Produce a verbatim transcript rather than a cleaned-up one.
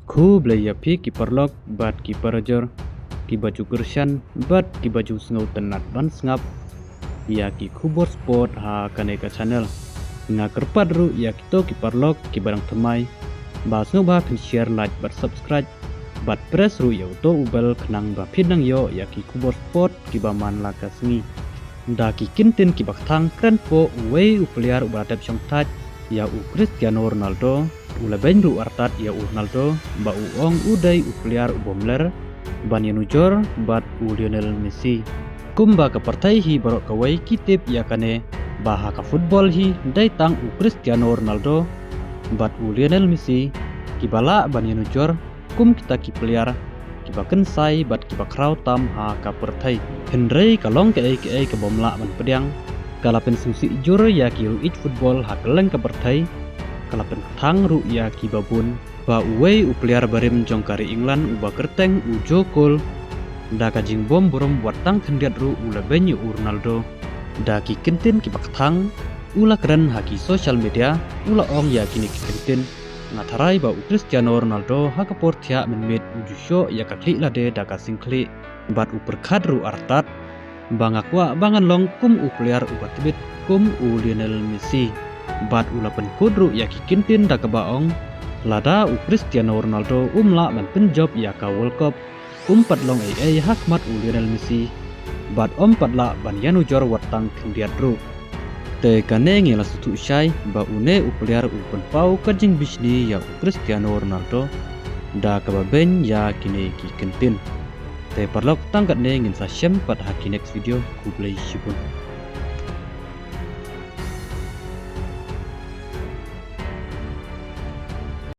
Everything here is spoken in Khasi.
Khublei ïa phi ki paralok bad ki parajor, kiba ju kyrshan bad kiba ju sngewtynnat ban sngap ïa ki khubor sport ha kane ka channel. Nga kyrpad ruh ïa kito ki paralok kiba dang thymmai ba sngewbha phin share, like bad subscribe bad press ruh ïa uto u bell khnang ba phin nang ïoh ïa ki khubor sport kiba man la ka sngi. Da ki kyntien kiba kthang, kren hapoh uwei u player uba la dep shongthait ïa u Cristiano Ronaldo, u la beiñ ruh artat ïa u Ronaldo ba u ong u dei u player u bym ler ban ïanujor bad u Lionel Messi. Kumba ka pyrthei hi baroh kawei ki tip ïa kane ba ha ka football hi dei tang u Cristiano Ronaldo bad u Lionel Messi kiba lah ban ïanujor kum kita ki player kiba kynsai bad kiba khraw tam ha ka pyrthei. Hynrei ka long kaei kaei ka bym lah ban pdiang, ka la pynsngewsih jur ïa ki ruh ïeit football ha kylleng ka pyrthei, ka la pynkthang ruh ïa kiba bun ba uwei u player barim jong ka ri England uba kyrteng u Joe Cole, da ka jingbym burom wat tang khyndiat ruh u la beiñ ïa u Ronaldo. Da ki kyntien kiba kthang u la kren ha ki social media, u la ong ïa kine ki kyntien: Nga tharai ba u Cristiano Ronaldo ha ka por thiah mynmiet u ju shoh ïa ka khlieh lade da ka sing khlieh bad u pyrkhat ruh artat ba nga kwah ba ngan long kum u player uba tbit kum u Lionel Messi. Bad u la pynkut ruh ïa ki kyntien da kaba ong, lada u Cristiano Ronaldo um lah ban pynjop ïa ka World Cup, um pat long ei ei ha khmat u Lionel Messi bad um pat lah ban ïanujor wat tang khyndiat ruh. Te kane ngi la sngewthuh shai ba une u player u pynpaw ka jingbishni ïa u Cristiano Ronaldo da kaba beiñ ïa kine ki kyntien. Te paralok, tang katne ngin sa shem pat ha ki next video. Khublei shibun.